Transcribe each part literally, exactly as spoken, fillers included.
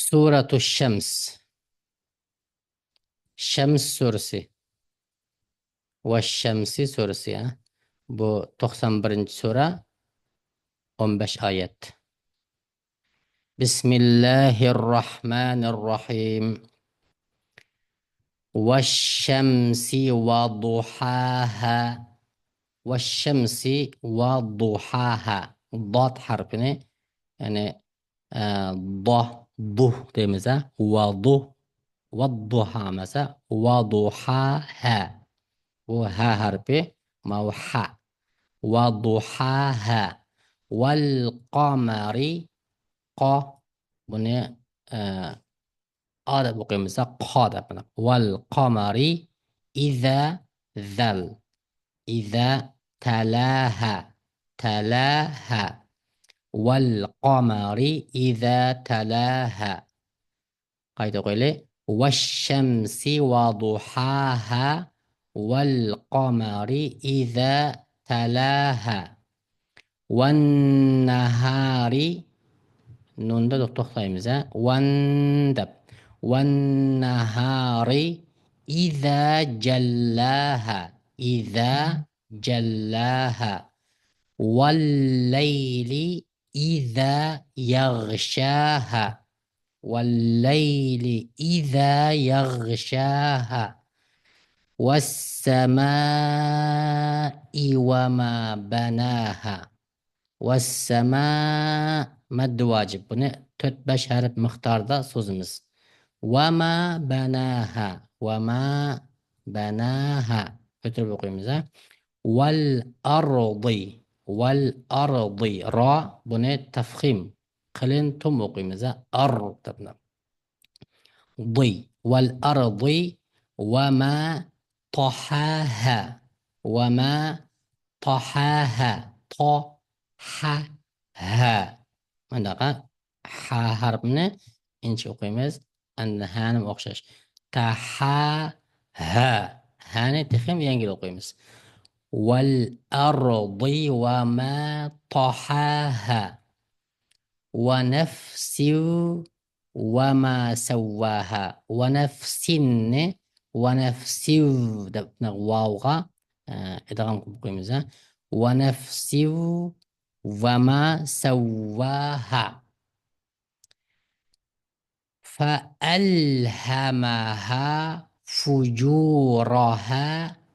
سورة الشمس. شەمس سۈرىسى. ۋەششەمسى سۈرىسى، ھە. بۇ توقسان بىرىنچى سۈرە، ئون بەش ئايەت. بسم الله الرحمن الرحيم. والشمس وضحاها. والشمس وضحاها. داد ھەرپىنى، يەنى ئە، دا، دۇ دەيمىز، ھە؟ ۋادۇ، ۋاددۇھا ئەمەس، ھە؟ ۋادۇھا، ھە. بۇ ھە ھەرپى، ماۋۇ ھە. ۋادۇھاھا. ۋەل قامەرى، قا. بۇنى، ئە، ئا دەپ ئوقۇيمىز، ھە؟ قا دەپ. ۋەل قامەرى ئىزا، زەل. ئىزا تەلاھا، تەلاھا. ۋەل قامەرى ئىزا تەلاھا. قايتا ئوقۇيلى. ۋەششەمسى ۋەدۇھاھا، ۋەل قامەرى ئىزا تەلاھا. ۋەن نەھارى، نۇندا توختايمىز، ھە؟ ۋەن دەپ. ۋەن نەھارى ئىزا جەللاھا. ئىزا جەللاھا. ۋەل لەيلى ئىزا يەغشاھا. ۋەل لەيلى ئىزا يەغشاھا. ۋەس سەمائى ۋە ما بەناھا. ۋەس سەما، مەددى ۋاجىب. بۇنى تۆت بەش ھەرپ مىقداردا سوزىمىز. ۋە ما بەناھا. ۋە ما بەناھا. كۆتۈرۈپ ئوقۇيمىز، ھە. ۋەل ئەرضى. ۋەل ئەرضى. را، بۇنى تەفخىم، قېلىن توم ئوقۇيمىز، ھە. ئەر دەپ. ضى. والأرض وما طحاها. وما طحاها. طا، ھا، ھا. مۇنداق، ھا ھەرپىنى ئىنچە ئوقۇيمىز. ئەمدى ھەنىمۇ ئوخشاش. تەھا، ھا. ھەنى تېخىمۇ يەڭگىل ئوقۇيمىز. والأرض وما طحاها. ونفس وما سواها. ونفس نى ونفس دەپ، واۋغا، ئە، ئىدغام قىلىپ قويىمىز، ھە. ونفس وما سواها. فألهمها فجورها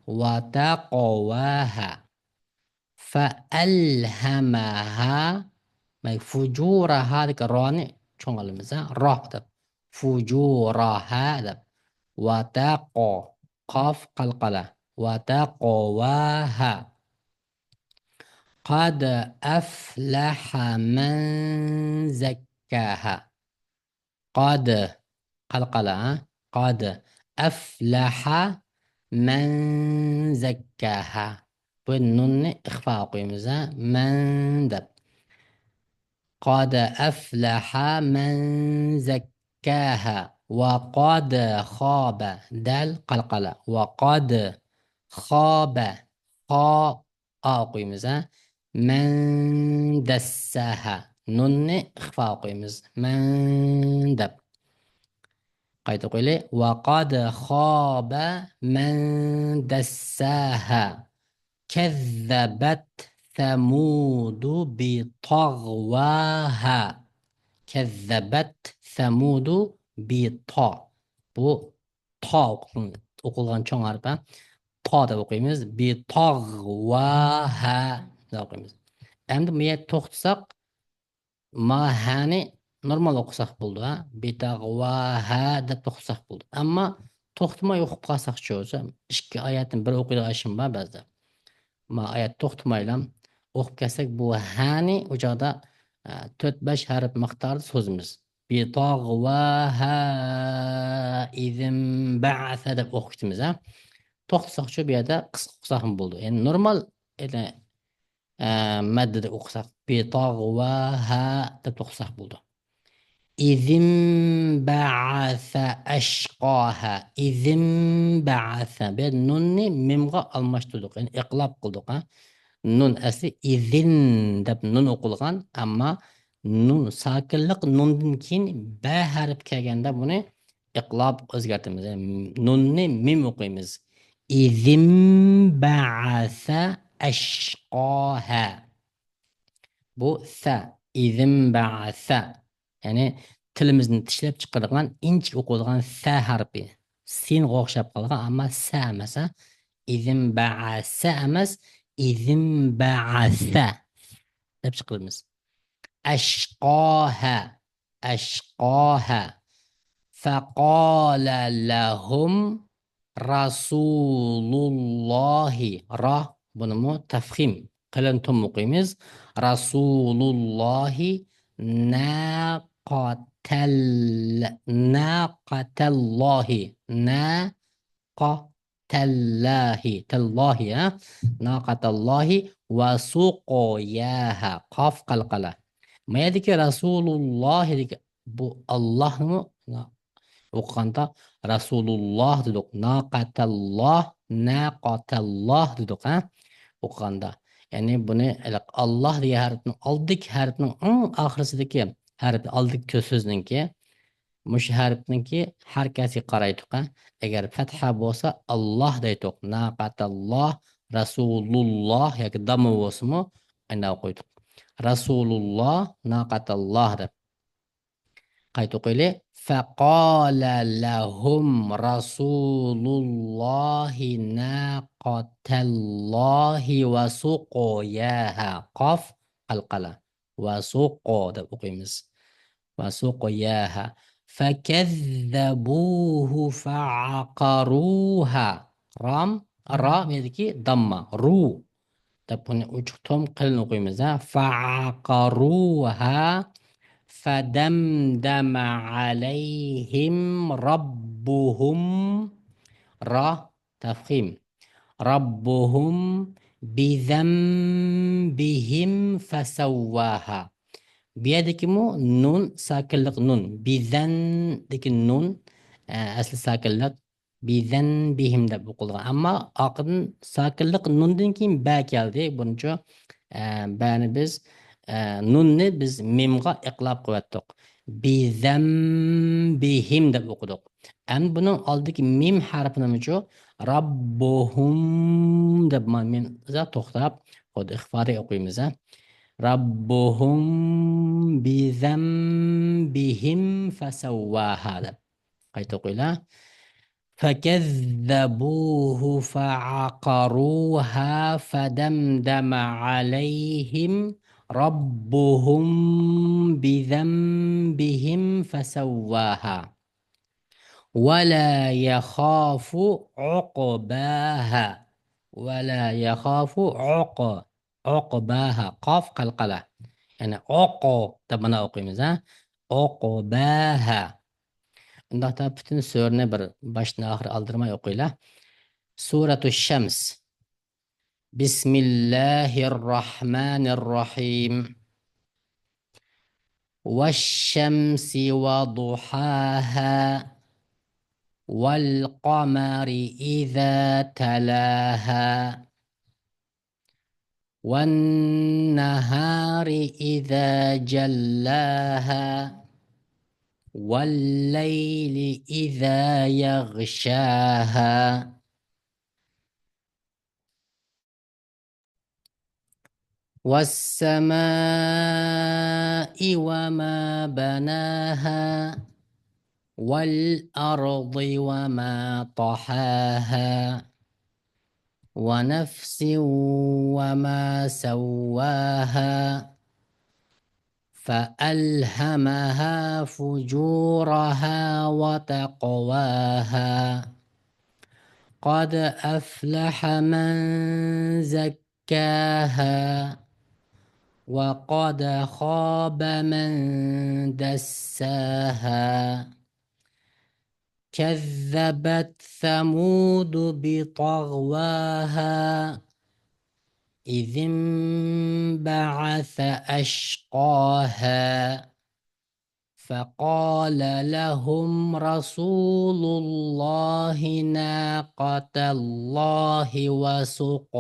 وتقواها. فألهمها، مانا فۇجۇراھا دېگەن رانى چوڭ ئالىمىز، ھە؟ راھ دەپ. فۇجۇراھا دەپ. ۋەتەقۇ، قاف قەلقەلە. ۋەتەقۇۋاھا. قەد ئەفلەھە مەن زەككاھا. قەد، قەلقەلە، ھە؟ قەد ئەفلەھە مەن زەككاھا. بۇ نۇننى ئىخفا قويىمىز، ھە؟ مەن دەپ. قەد ئەفلەھە مەن زەككاھا. ۋە قەد خابە. دەل قەلقەلە. ۋە قەد خابە. خا ئا ئوقۇيمىز، ھە؟ مەن دەسساھا. نۇننى ئىخفا ئوقۇيمىز. مەن دەپ. قايتا ئوقۇيلى. ۋە قەد خابە مەن دەسساھا. كەززەبەت سەمۇدۇ بىتەغۋاھا. كەززەبەت سەمۇدۇ بىتا. بۇ تا ئوقۇلغان چوڭ ھەرپ، ھە. تا دەپ ئوقۇيمىز. بىتەغۋاھا دەپ ئوقۇيمىز. ئەمدى بۇ يەردە توختىساق، ما ھەنى نورمال ئوقۇساق بولىدۇ، ھە. بىتەغۋاھا دەپ توختىساق بولىدۇ. ئەمما توختىماي ئوقۇپ قالساقچۇ، ئىككى ئايەتنى بىر ئوقۇيدىغان ئىشىم بار بەزىدە. ما ئايەت توختىمايلا ئوقۇپ كەتسەك، بۇ ھەنى ئۇ چاغدا، ئە، تۆت بەش ھەرپ مىقداردا سوزىمىز. بىتەغۋاھا ئىزىنبەئەسە دەپ ئوقۇپ كېتىمىز، ھە. توختىساقچۇ بۇ يەردە قىسقا ئوقۇساقمۇ بولىدۇ. يەنى نورمال، يەنى، ئە، مەددىدە ئوقۇساق، بىتەغۋاھا دەپ ئوقۇساق بولىدۇ. ئىزىنبەئەسە ئەشقاھا. ئىزىنبەئەسە. بۇ يەردە نۇننى مىمغا ئالماشتۇردۇق. يەنى ئىقلاب قىلدۇق، ھە. نۇن ئەسلى ئىزىن دەپ نۇن ئوقۇلغان، ئەمما نۇن، ساكىنلىق نۇندىن كېيىن بە ھەرپى كەلگەندە بۇنى ئىقلاب ئۆزگەرتىمىز. يەنى نۇننى مىم ئوقۇيمىز. إذ انبعث أشقاها. بۇ سە، إذ انبعث. يەنى تىلىمىزنى چىشلەپ چىقىرىدىغان، ئىنچىكە ئوقۇلىدىغان سە ھەرپى. سىنغا ئوخشاپ قالغان، ئەمما سە ئەمەس، ھە. إذ انبعث ئەمەس، إذ انبعث دەپ چىقىرىمىز. أشقاها، أشقاها. فقال لهم رسول الله. را، بۇنىمۇ تەفخىم، قېلىن توم ئوقۇيمىز. رسول الله ناقة ال-، ناقة الله. ناقة الله. تالله، ھە؟ ناقة الله وسقياها. قاف قەلقەلە. ما يەردىكى رسول الله دېگەن بۇ ئاللاھنىمۇ ئوقۇغاندا رسول الله دېدۇق. ناقة الله، ناقة الله دېدۇق، ھە؟ ئوقۇغاندا. يەنى بۇنى ئاللاھ دېگەن ھەرپنىڭ ئالدىدىكى ھەرپنىڭ ئەڭ ئاخىرىسىدىكى ھەرپ، ئالدىدىكى سۆزنىڭكى مۇشۇ ھەرپنىڭكى ھەرىكەتكە قارايتتۇق، ھە. ئەگەر پەتھە بولسا، ئاللاھ دەيتتۇق. ناقەتاللاھ، رەسۇلۇللاھ ياكى دامما بولسىمۇ، ئانداق ئوقۇيتتۇق. رەسۇلۇللاھ، ناقەتاللاھ دەپ. قايتا ئوقۇيلى. فقال لهم رسول الله ناقة الله وسقياها. قاف قەلقەلە. ۋە سۇقۇ دەپ ئوقۇيمىز. ۋە سۇقۇياھا. فكذبوه فعقروها. رام، را، مېدىكى دامما. رۇ. دەپ بۇنى ئوچۇق توم قېلىن ئوقۇيمىز، ھە. فعقروها فدمدم عليهم ربهم. را، تفخيم. ربهم بذنبهم فسواها. بۇ يەردىكىمۇ نۇن، ساكىنلىق نۇن. بىزەندىكى نۇن، ئە، ئەسلى ساكىنلىق. بىزەنبىھىم دەپ ئوقۇلغان. ئەمما ئارقىدىن ساكىنلىق نۇندىن كېيىن بە كەلدى. بۇنىڭچۇ، ئە، بەنى بىز، ئە، نۇننى بىز مىمغا ئىقلاب قىلىۋەتتۇق. بىزەنبىھىم دەپ ئوقۇدۇق. ئەمدى بۇنىڭ ئالدىدىكى مىم ھەرپىنىمۇچۇ راببۇھۇم دەپ ما-، مىم توختاپ، خۇددى ئىخفادەك ئوقۇيمىز، ھە. راببۇھۇم بىزەنبىھىم فەسەۋۋاھا دەپ. قايتا ئوقۇيلا. فكذبوه فعقروها فدمدم عليهم ربهم بذنبهم فسواها. ولا يخاف عقباها. ولا يخاف عق-، عقباها. قاف قەلقەلە. يەنى ئوقۇ دەپ مانا ئوقۇيمىز، ھە؟ عقباها. ئۇنداقتا پۈتۈن سۈرىنى بىر باشتىن ئاخىر ئالدىرماي ئوقۇيلا. سورەتۇ شەمس. بسم الله الرحمن الرحيم. والشمس وضحاها. والقمر إذا تلاها. والنهار إذا جلاها. والليل إذا يغشاها. والسماء وما بناها. والأرض وما طحاها. ونفس وما سواها. فألهمها فجورها وتقواها. قد أفلح من زكاها. وقد خاب من دساها. كذبت ثمود بطغواها. إذ انبعث أشقاها. فقال لهم رسول الله ناقة الله وسقياها.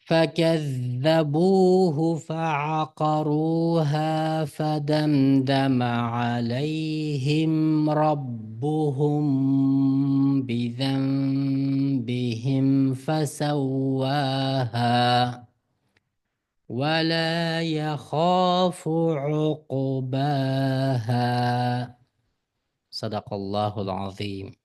فكذبوه فعقروها فدمدم عليهم ربهم بذنبهم فسواها ولا يخاف عقباها. صدق الله العظيم.